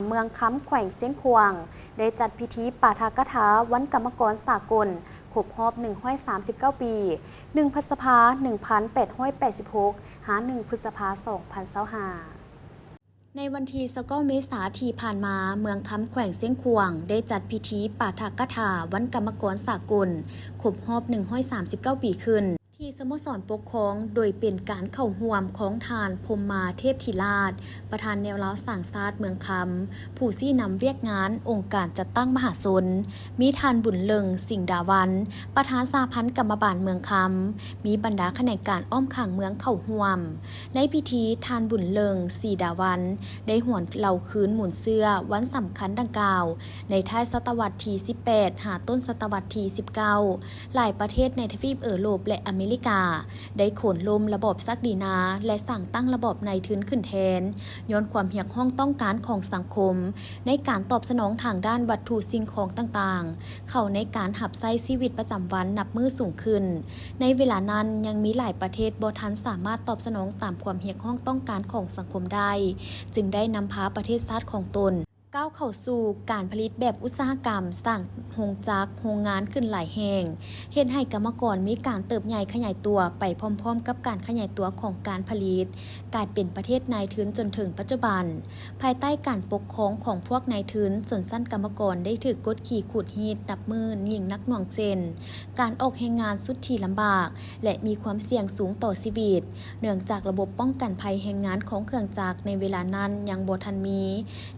ເມືອງຄຳ ແຂວງຊຽງຂວາງ ໄດ້ຈັດພິທີປາຖະກະຖາວັນກຳມະກອນສາກົນ ຄົບຮອບໜຶ່ງຮ້ອຍສາມສິບເກົ້າປີ ໜຶ່ງ ພຶດສະພາ ໜຶ່ງພັນແປດຮ້ອຍແປດສິບຫົກ ຫາ ໜຶ່ງ ພຶດສະພາ ສອງພັນຊາວຫ້າ. ໃນວັນທີຊາວເກົ້າ ເມສາທີ່ຜ່ານມາ, ເມືອງຄຳ ແຂວງຊຽງຂວາງ ໄດ້ຈັດພິທີປາຖະກະຖາວັນກຳມະກອນສາກົນ ຄົບຮອບໜຶ່ງຮ້ອຍສາມສິບເກົ້າປີຂຶ້ນ ທີ່ສະໂມສອນປົກຄອງ ໂດຍເປັນການເຂົ້າຮ່ວມຂອງທ່ານ ພົມມາ ເທບທິລາດ ປະທານແນວລາວສ້າງຊາດເມືອງຄຳ, ຜູ້ຊີ້ນຳວຽກງານອົງການຈັດຕັ້ງມະຫາຊົນ, ມີທ່ານ ບຸນເລິງ ສິງດາວັນ ປະທານສະຫະພັນກຳມະບານເມືອງຄຳ, ມີບັນດາຂະແໜງການອ້ອມຂ້າງເມືອງເຂົ້າຮ່ວມ. ໃນພິທີ, ທ່ານ ບຸນເລິງ ສີດາວັນ ໄດ້ຫວນເລົ່າຄືນມູນເຊື້ອວັນສຳຄັນດັ່ງກ່າວ ໃນທ້າຍສະຕະວັດທີສິບແປດ ຫາຕົ້ນສະຕະວັດທີສິບເກົ້າ ຫຼາຍປະເທດໃນທະວີບເອີຣົບ ແລະ ອາເມລິກາ ໄດ້ໂຄ່ນລົ້ມລະບອບສັກດີນາ ແລະ ສ້າງຕັ້ງລະບອບນາຍທຶນຂຶ້ນແທນ ຍ້ອນຄວາມຮຽກຮ້ອງຕ້ອງການຂອງສັງຄົມ ໃນການຕອບສະໜອງທາງດ້ານວັດຖຸສິ່ງຂອງຕ່າງໆ ເຂົ້າໃນການຮັບໃຊ້ຊີວິດປະຈຳວັນນັບມື້ສູງຂຶ້ນ. ໃນເວລານັ້ນ, ຍັງມີຫຼາຍປະເທດບໍ່ທັນສາມາດຕອບສະໜອງຕາມຄວາມຮຽກຮ້ອງຕ້ອງການຂອງສັງຄົມໄດ້, ຈຶ່ງໄດ້ນຳພາປະເທດຊາດຂອງຕົນ ກ້າວເຂົ້າສູ່ການຜະລິດແບບອຸດສາຫະກຳ, ສ້າງໂຮງຈັກ, ໂຮງງານຂຶ້ນຫຼາຍແຫ່ງ, ເຮັດໃຫ້ກຳມະກອນມີການເຕີບໃຫຍ່ຂະຫຍາຍຕົວໄປພ້ອມໆກັບການຂະຫຍາຍຕົວຂອງການຜະລິດ, ກາຍເປັນປະເທດນາຍທຶນຈົນເຖິງປັດຈຸບັນ. ພາຍໃຕ້ການປົກຄອງຂອງພວກນາຍທຶນ, ຊົນຊັ້ນກຳມະກອນໄດ້ຖືກກົດຂີ່ຂູດຮີດນັບມື້ຍິ່ງໜັກໜ່ວງເຊັ່ນ ການອອກແຮງງານສຸດທີ່ລຳບາກ ແລະ ມີຄວາມສ່ຽງສູງຕໍ່ຊີວິດ. ເນື່ອງຈາກລະບົບປ້ອງກັນໄພແຮງງານຂອງເຄື່ອງຈັກໃນເວລານັ້ນຍັງບໍ່ທັນມີ,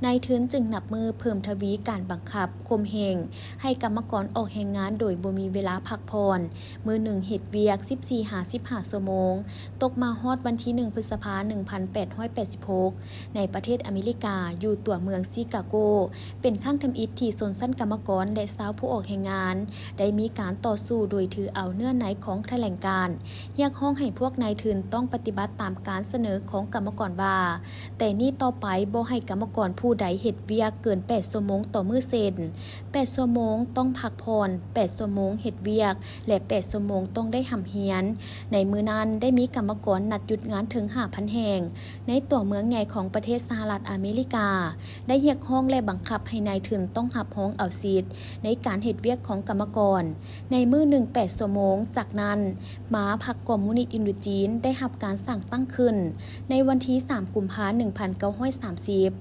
ນາຍທຶນຈຶ່ງນັບມື້ເພີ່ມທະວີການບັງຄັບຂົ່ມເຫງໃຫ້ກຳມະກອນອອກແຮງງານໂດຍບໍ່ມີເວລາພັກຜ່ອນ, ມື້ໜຶ່ງເຮັດວຽກສິບສີ່ຫາສິບຫ້າຊົ່ວໂມງ. ຕົກມາຮອດວັນທີໜຶ່ງ ພຶດສະພາ ໜຶ່ງພັນແປດຮ້ອຍແປດສິບຫົກ ໃນປະເທດອາເມລິກາ, ຢູ່ຕົວເມືອງຊີກາໂກ, ເປັນຄັ້ງທຳອິດທີ່ຊົນຊັ້ນກຳມະກອນ ແລະ ຊາວຜູ້ອອກແຮງງານ ໄດ້ມີການຕໍ່ສູ້ໂດຍຖືເອົາເນື້ອໃນຂອງຖະແຫຼງການ ຮຽກຮ້ອງໃຫ້ພວກນາຍທຶນຕ້ອງປະຕິບັດຕາມການສະເໜີຂອງກຳມະກອນວ່າ, ແຕ່ນີ້ຕໍ່ໄປບໍ່ໃຫ້ກຳມະກອນຜູ້ໃດເຮັດວຽກເກີນແປດຊົ່ວໂມງຕໍ່ມື້ເຊັ່ນ, ແປດຊົ່ວໂມງຕ້ອງພັກຜ່ອນ, ແປດຊົ່ວໂມງເຮັດວຽກ ແລະ ແປດຊົ່ວໂມງຕ້ອງໄດ້ຮ່ຳຮຽນ. ໃນມື້ນັ້ນໄດ້ມີກຳມະກອນນັດຢຸດງານເຖິງຫ້າພັນແຫ່ງ ໃນຕົວເມືອງໃຫຍ່ຂອງປະເທດສະຫະລັດອາເມລິກາ ໄດ້ຮຽກຮ້ອງ ແລະ ບັງຄັບໃຫ້ນາຍທຶນຕ້ອງຮັບຮອງເອົາສິດໃນການເຮັດວຽກຂອງກຳມະກອນໃນມື້ໜຶ່ງແປດຊົ່ວໂມງ. ຈາກນັ້ນມາ ພັກຄອມມູນິດອິນໂດຈີນໄດ້ຮັບການສ້າງຕັ້ງຂຶ້ນໃນວັນທີສາມ ກຸມພາ ໜຶ່ງພັນເກົ້າຮ້ອຍສາມສິບ.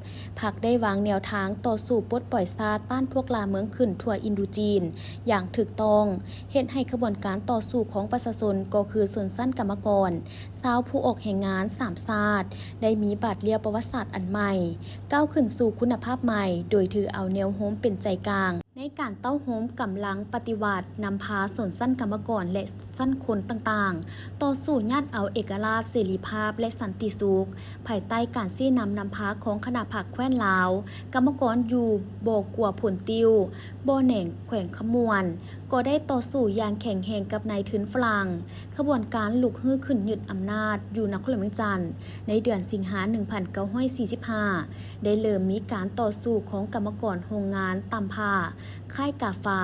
ພັກໄດ້ວາງແນວທາງຕໍ່ສູ້ປົດປ່ອຍຊາດຕ້ານພວກລ່າເມືອງຂຶ້ນທົ່ວອິນໂດຈີນຢ່າງຖືກຕ້ອງ, ເຮັດໃຫ້ຂະບວນການຕໍ່ສູ້ຂອງປະຊາຊົນ ກໍຄືຊົນຊັ້ນກຳມະກອນ, ຊາວຜູ້ອອກແຮງງານສາມຊາດ ໄດ້ມີບາດລ້ຽວປະຫວັດສາດອັນໃໝ່, ກ້າວຂຶ້ນສູ່ຄຸນນະພາບໃໝ່ ໂດຍຖືເອົາແນວໂຮມເປັນໃຈກາງ ໃນການເຕົ້າໂຮມກຳລັງປະຕິວັດ, ນຳພາຊົນຊັ້ນກຳມະກອນ ແລະ ຊັ້ນຄົນຕ່າງໆ ຕໍ່ສູ້ຍາດເອົາເອກະລາດ, ເສລີພາບ ແລະ ສັນຕິສຸກ. ພາຍໃຕ້ການຊີ້ນຳນຳພາຂອງຄະນະພັກແຄວ້ນລາວ, ກຳມະກອນຢູ່ບໍ່ກົວໂພນຕິວ, ບໍ່ແໜງ ແຂວງຄຳມ່ວນ ກໍໄດ້ຕໍ່ສູ້ຢ່າງແຂງແຮງກັບນາຍທຶນຝຣັ່ງ. ຂະບວນການລຸກຮືຂຶ້ນຍຶດອຳນາດຢູ່ນະຄອນຫຼວງວຽງຈັນ ໃນເດືອນສິງຫາ ໜຶ່ງພັນເກົ້າຮ້ອຍສີ່ສິບຫ້າ ໄດ້ເລີ່ມມີການຕໍ່ສູ້ຂອງກຳມະກອນໂຮງງານຕຳຜ້າ ຄ້າຍກາຝາ,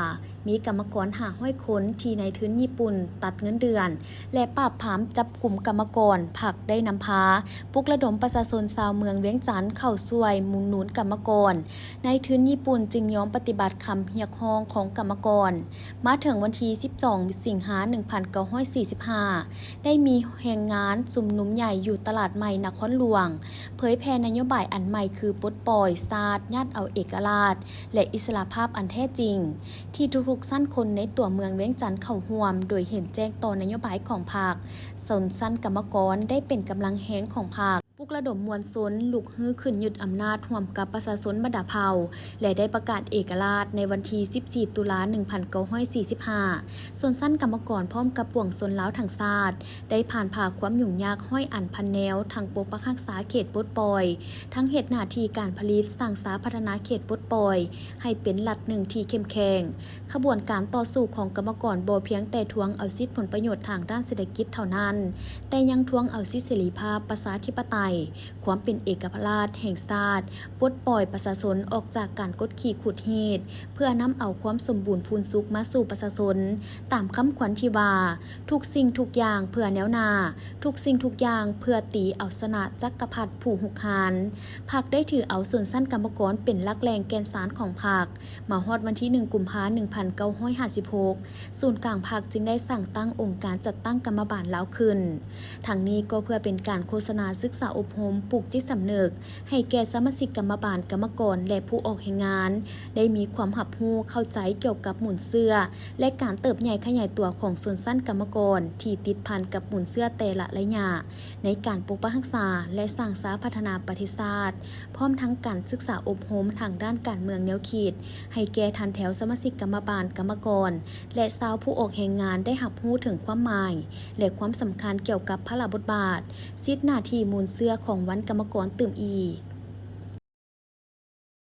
ມີກຳມະກອນຫ້າຮ້ອຍຄົນທີ່ນາຍທຶນຍີ່ປຸ່ນຕັດເງິນເດືອນ ແລະ ປາບປາມຈັບກຸມກຳມະກອນ. ພັກໄດ້ນຳພາປຸກລະດົມປະຊາຊົນຊາວເມືອງວຽງຈັນເຂົ້າຊ່ວຍໝູນໜູນກຳມະກອນ. ນາຍທຶນຍີ່ປຸ່ນຈຶ່ງຍອມປະຕິບັດຄຳຮຽກຮ້ອງຂອງກຳມະກອນ. ມາເຖິງວັນທີສິບສອງ ສິງຫາ ໜຶ່ງພັນເກົ້າຮ້ອຍສີ່ສິບຫ້າ ໄດ້ມີແຮງງານຊຸມນຸມໃຫຍ່ຢູ່ຕະຫຼາດໃໝ່ນະຄອນຫຼວງ, ເຜີຍແຜ່ນະໂຍບາຍອັນໃໝ່ຄືປົດປ່ອຍຊາດ, ຍາດເອົາເອກະລາດ ແລະ ອິດສະຫຼະພາບອັນແທ້ຈິງ, ທີ່ທຸກໆຊັ້ນຄົນໃນຕົວເມືອງວຽງຈັນເຂົ້າຮ່ວມ, ໂດຍເຫັນແຈ້ງຕໍ່ນະໂຍບາຍຂອງພັກ. ຊົນຊັ້ນກຳມະກອນໄດ້ເປັນກຳລັງແຮງຂອງພັກ. ປຸກລະດົມມວນຊົນລຸກຮືຂຶ້ນຍຶດອຳນາດຮ່ວມກັບປະຊາຊົນບັນດາເຜົ່າ ແລະ ໄດ້ປະກາດເອກະລາດໃນວັນທີສິບສີ່ ຕຸລາ ໜຶ່ງພັນເກົ້າຮ້ອຍສີ່ສິບຫ້າ. ຊົນຊັ້ນກຳມະກອນພ້ອມກັບປວງຊົນລາວທັງຊາດ ໄດ້ຜ່ານຜ່າຄວາມຫຍຸ້ງຍາກຮ້ອຍອັນພັນແນວ, ທັງປົກປັກຮັກສາເຂດປົດປ່ອຍ, ທັງເຮັດໜ້າທີ່ການຜະລິດ, ສ້າງສາພັດທະນາເຂດປົດປ່ອຍໃຫ້ເປັນລັດໜຶ່ງທີ່ເຂັ້ມແຂງ. ຂະບວນການຕໍ່ສູ້ຂອງກຳມະກອນບໍ່ພຽງແຕ່ທວງເອົາສິດຜົນປະໂຫຍດທາງດ້ານເສດຖະກິດເທົ່ານັ້ນ, ແຕ່ຍັງທວງເອົາສິດເສລີພາບ, ປະຊາທິປະໄຕ, ຄວາມເປັນເອກະລາດແຫ່ງຊາດ, ປົດປ່ອຍປະຊາຊົນອອກຈາກການກົດຂີ່ຂູດຮີດ ເພື່ອນຳເອົາຄວາມສົມບູນພູນສຸກມາສູ່ປະຊາຊົນ, ຕາມຄຳຂວັນທີ່ວ່າ ທຸກສິ່ງທຸກຢ່າງເພື່ອແນວໜ້າ, ທຸກສິ່ງທຸກຢ່າງເພື່ອຕີເອົາຊະນະຈັກກະພັດຜູ້ຮຸກຮານ. ພັກໄດ້ຖືເອົາຊົນຊັ້ນກຳມະກອນເປັນຫຼັກແຫຼ່ງແກ່ນສານຂອງພັກ. ມາຮອດວັນທີໜຶ່ງ ກຸມພາ ໜຶ່ງພັນເກົ້າຮ້ອຍຫ້າສິບຫົກ ສູນກາງພັກຈຶ່ງໄດ້ສ້າງຕັ້ງອົງການຈັດຕັ້ງກຳມະບານລາວຂຶ້ນ. ທັງນີ້ກໍເພື່ອເປັນການໂຄສະນາສຶກສາອົບຮົມ ປຸກຈິດສຳນຶກ ໃຫ້ແກ່ສະມາຊິກກຳມະບານ, ກຳມະກອນ ແລະ ຜູ້ອອກແຮງງານ ໄດ້ມີຄວາມຮັບຮູ້ເຂົ້າໃຈກ່ຽວກັບມູນເຊື້ອ ແລະ ການເຕີບໃຫຍ່ຂະຫຍາຍຕົວຂອງຊົນຊັ້ນກຳມະກອນທີ່ຕິດພັນກັບມູນເຊື້ອແຕ່ລະໄລຍະ ໃນການປົກປັກຮັກສາ ແລະ ສ້າງສາພັດທະນາປະເທດຊາດ, ພ້ອມທັງການສຶກສາອົບຮົມທາງດ້ານການເມືອງແນວຄິດ ໃຫ້ແກ່ທ່ານແຖວສະມາຊິກກຳມະບານ, ກຳມະກອນ ແລະ ຊາວຜູ້ອອກແຮງງານໄດ້ຮັບຮູ້ເຖິງຄວາມໝາຍ ແລະ ຄວາມສຳຄັນກ່ຽວກັບພາລະບົດບາດ, ສິດໜ້າທີ່ມູນເຊື້ອຂອງວັນກຳມະກອນຕື່ມອີກ.